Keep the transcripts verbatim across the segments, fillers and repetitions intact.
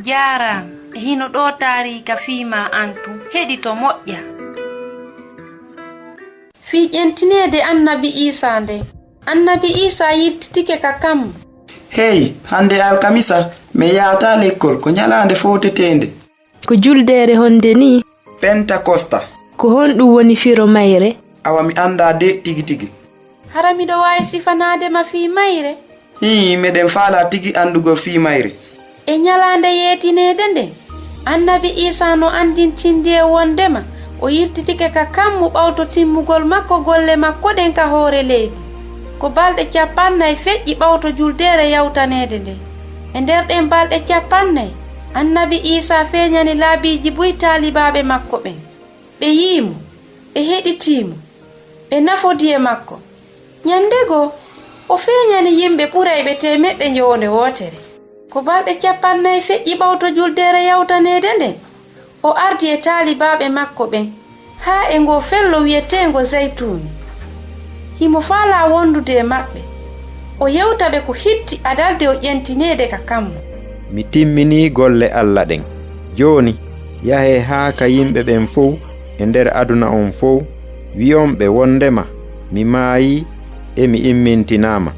Jaaraama. E hino ɗoo taariika fii maa an tun. Heɗito moƴƴa. Fii ƴentineede annabi Iisaa nden. Annabi Iisaa yiltitike ka kammu. Hey, hande alkamisa, mi yahataa lekkol, ko ɲalaande fowteteende. Ko juldeere honde nii? Pentakosta. Ko honɗun woni firo mayre? Awa mi anndaa de tigi tigi. Hara miɗo waawi sifanaade ma fii mayre? Hii, miɗen faalaa tigi anndugol fii mayre. E ɲalaande yeetineede nden, annabi Iisaa no anndintindee wondema o yiltitike ka kammu ɓawto timmugol makko golle makko ɗen ka hoore leydi. Ko balɗe capannay feƴƴi ɓawto juldeere yawtaneede nden. E nder ɗen balɗe capannay, annabi Iisaa feeɲani laabiiji buy taalibaaɓe makko ɓen. Ɓe yi'i mo, ɓe heɗitii mo, ɓe nafodii e makko. Ɲande goo, o feeɲani yimɓe ɓurayɓe teemeɗɗe ɲowonde wootere. Ko balɗe capannay feƴƴi ɓawto juldeere yawtaneede nden, o ardi e taalibaaɓe makko ɓen haa e ngoo fello wi'eteengo Zaytuuni. Himo faalaa wondude e maɓɓe, o yewta ɓe ko hitti adalde o ƴentineede ka kammu. Mi timminii golle Alla ɗen. Jooni, yahee haa ka yimɓe ɓen fow e nder aduna on fow, wi'on ɓe wondema mi maayii e mi immintinaama.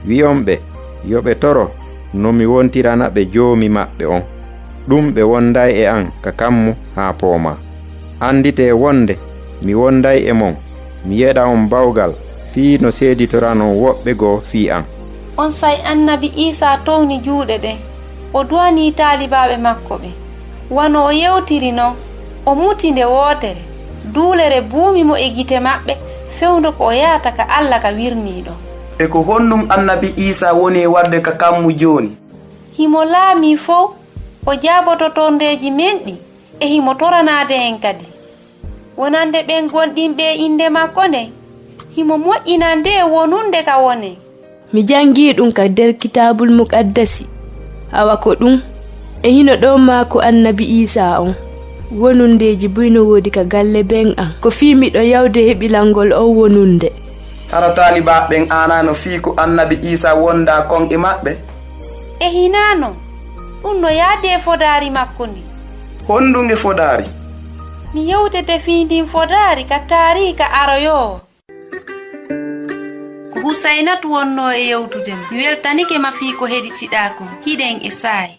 Wi'on ɓe yo ɓe toro no mi wontirana ɓe Joomi maɓɓe on. Ɗun ɓe wonday e an ka kammu haa poomaa. Annditee wonde mi wonday e mon, mi yeɗa on bawgal fii no seeditoranon woɓɓe goo fii an. Onsay annabi Iisaa towni juuɗe ɗen, o du'anii taalibaaɓe makko ɓen. Wano o yewtiri non, o muti nde wootere, duulere buumi mo e gite maɓɓe, fewndo ko o yahata ka Alla ka wirnii ɗon. E ko honɗun annabi Iisaa woni e waɗude ka kammu jooni? Himo laamii fow, o jaaboto torndeeji men ɗin, e himo toranaade en kadi. Wonande ɓen gomɗinɓe e innde makko nden, himo moƴƴinande en wonunde ka wonen. Mi janngii ɗun ka nder Kitaabul Muqaddasi. Awa ko ɗun, e hino ɗoo maaku annabi Iisaa on. Wonundeeji buy no woodi ka galle ben an. Ko fii miɗo yawde heɓilangol on wonunde. Hara taalibaaɓe ɓen aanano fii ko annabi Iisaa wondaa kon e maɓɓe? E hinaa non, ɗun no yaadi e fodaari makko ndin. Honɗun e fodaari? Mi yewtete fii ndin fodaari ka taariika aroyoowo. Ko Husaynatu wonnoo e yewtude ma. Mi weltanike ma fii ko heɗitiɗaa kon. Hiɗen e saa'i.